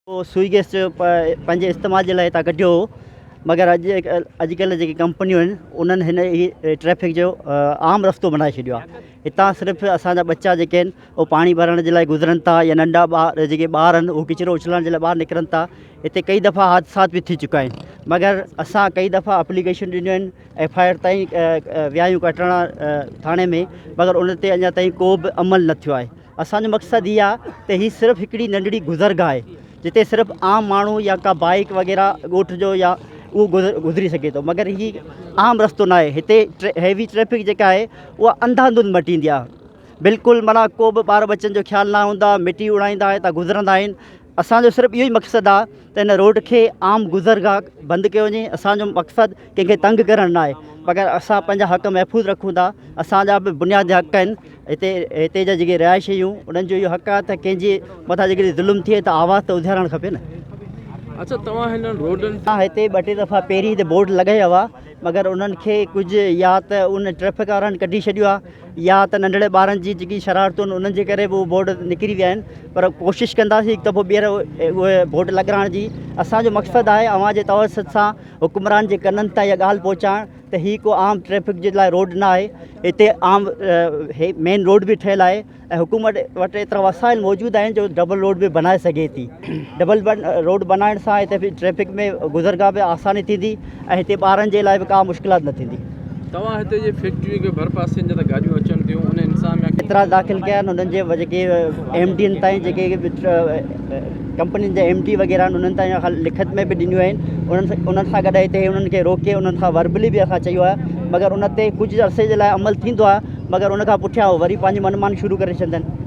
اهو سوئي گئس جو پنهنجي استعمال جي لاء هتان ڪڍيو هو مگر اڄ اڄڪلهه جيڪي ڪمپنيون آهن انهن هن هي ٽريفڪ جو عام رستو بنائي ڇڏيو آهي هتان صرف اسانجا ٻچا جيڪي آهن اهو پاڻي ڀرڻ جي لاء گذرن ٿا يا ننڍا ٻار جيڪي ٻار آهن اهو ڪچرو اڇلڻ جي لاء ٻاهر نڪرن ٿا هتي ڪئي دفعا حادثات به ٿي چڪا آهن مگر اسان ڪئي دفعا اپليڪيشن ڏنيون آهن ايف I R تائين ويا آهيون ڪٽرڻا ٿاڻي ۾ مگر ان تي اڃا تائين ڪو به عمل نه ٿيو آهي اسان جو مقصد هي آهي ته هي صرف هڪڙي ننڍڙي گذرگاهه آهي جتي صرف عام ماڻهو يا ڪا بائيڪ وغيره ڳوٺ جو يا اهو گذري سگهي ٿو مگر هي عام رستو نه آهي هتي هيوي ٽريفڪ جيڪا آهي اها انڌا ڌنڌ مٽيندي آهي بلڪل معنيٰ ڪو به ٻار ٻچن جو خيال نه هوندو آهي مٽي اڙائيندا هتان گذرندا آهن اسان جو صرف اهو ئي مقصد آهي ته هن روڊ کي عام گذرگاهه بند ڪيو وڃي اسان جو مقصد ڪنهن کي تنگ ڪرڻ نه آهي مگر اسان پنهنجا حق محفوظ رکون ٿا اسان جا به بنيادي حق آهن هتي هتي جا جيڪي رهائشي آهيون انهن جو اهو حق آهي ته ڪنهن جي مٿان جيڪڏهن ظلم ٿئي ته آواز ته اٿارڻ کپي نه. اڇا توهان هنن روڊن. هتي ٻه ٽي دفعا پهرين هتي بورڊ لڳايا هئا مگر انهن کي ڪجهه يا ته ان ٽريفڪ وارن ڪڍي ڇڏيو آهي يا ته ننڍڙي ٻارن جي جيڪي شرارتون آهن انهن جي ڪري به اهي بورڊ نڪري ويا آهن پر ڪوشش ڪنداسين هڪ دفعو ٻيهر اهي بورڊ لڳرائڻ جي اسانجو مقصد آهي اوهان جي توسط سان حڪمران جي ڪنن تائين اها ڳالهه پهچائڻ ته هي ڪو عام ٽريفڪ جي لاء روڊ نه آهي هتي عام هي مين روڊ به ٺهيل آهي ۽ حڪومت وٽ ايترا وسائل موجود آهن جو ڊبل روڊ به بنائي سگهي ٿي ڊبل روڊ بنائڻ سان هتي ٽريفڪ ۾ گذرگاهه به آساني ٿيندي ۽ هتي ٻارن جي لاء به ڪا مشڪلات نه ٿيندي. توهان هتي جي فيڪٽري کي ڀرپاسين جا ته گاڏيون اچن ٿيون ان انسان ۾ اعتراض داخل ڪيا آهن انهن جي جيڪي ايم ڊين تائين جيڪي ڪمپنين جا ايم ڊي وغيره آهن انهن تائين لکت ۾ به ڏنيون آهن انهن سان گڏ هتي انهن کي روڪي انهن کان وربلي به اسان چيو آهي مگر ان تي ڪجهه عرصي جي لاء عمل ٿيندو آهي مگر ان کان پٺيان هو وري پنهنجي من ماني شروع ڪري ڇڏيندا آهن.